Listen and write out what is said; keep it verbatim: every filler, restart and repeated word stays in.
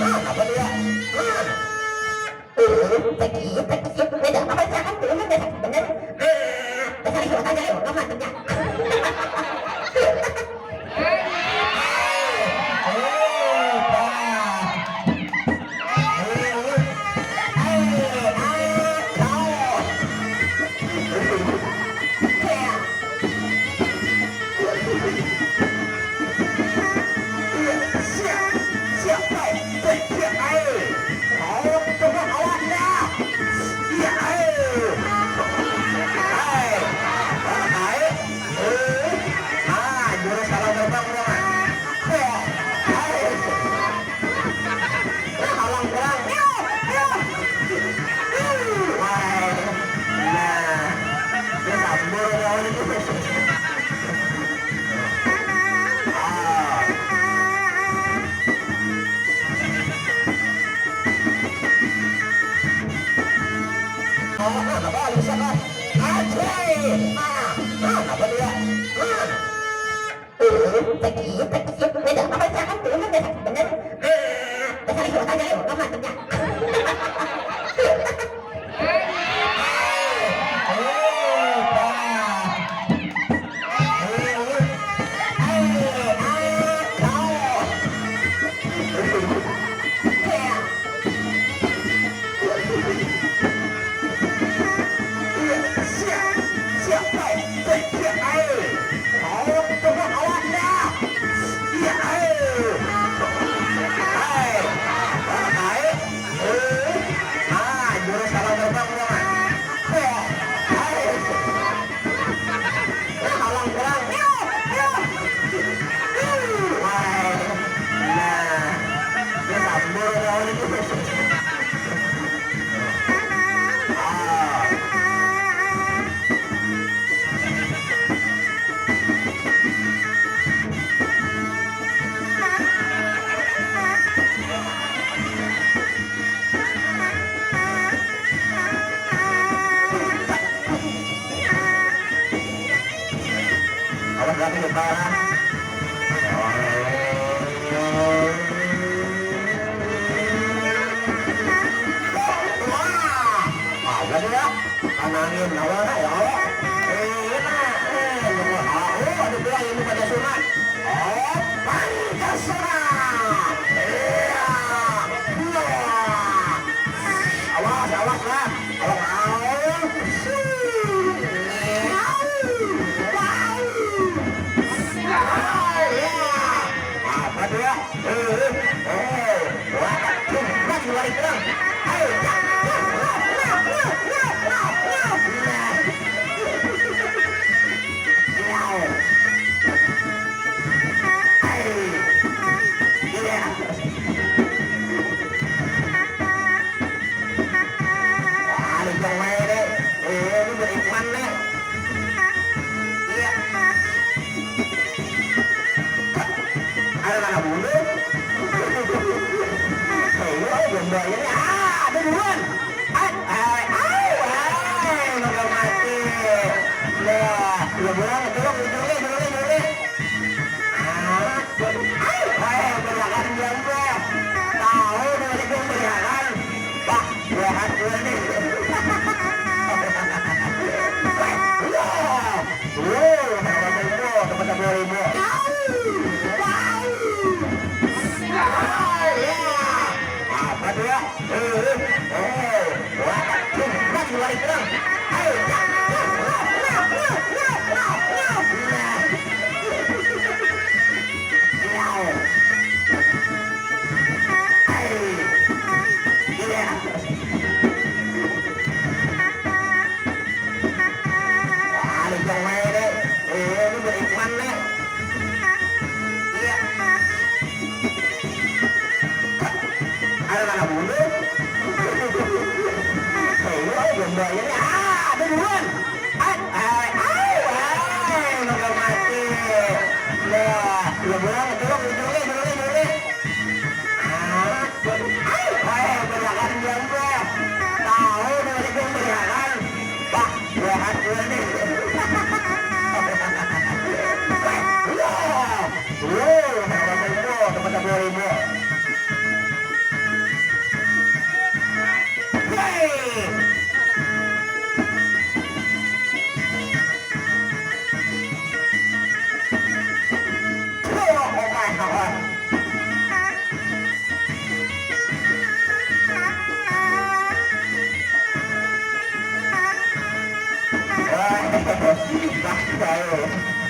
Apa dia? Sakit, sakit. Beda apa, jangan dulu, beda bener. Ah, dasar ibu saja, ibu mah kerja. Awas lagi lupa lah. Wah, apa dia? Kanangin lawan ya Allah. Eh, enak. Eh, aku ada bilang ini pada sunat. Oh, Pancasila. Iya. Iya. Awas, awas lah. Awas, awas. Apa dia? Ada anak bulu. Ayo, jomblo aja nih. Ah, ada duluan. Ai, ai, ai, ai, maka mati. Nah, dua bulan, dulu, dulu, dulu, dulu. Ah, ai, ai, beriakan jomblo. Tahu dari jomblo beriakan. Wah, buahan dulu nih. Wah, iya. Wuh, tempat ibu, tempat ibu, ibu. Au, au. Au, ya. Apa tuh ya? Eh, eh, eh. Wah, tempat ibu, ibu. Ayo, ya, ya, ya, ya, ya, ya, ya, ya. Nah. Iya. Ayo. Iya. Ada jong wae deh. Eh, ini beriklan nih. Iya. Ada mana bulu? Ayo, jomblo aja nih. Ah, ada duluan. Ai, ai, ai, ai, maka mati. Nah, dua bulan, dulu, dulu, dulu, dulu. Hei, beriakan diam, Bro. Tahu dari gue beriakan. Wah, buahan gue nih. Wah, wah, tempat gue ini. Nah, saya.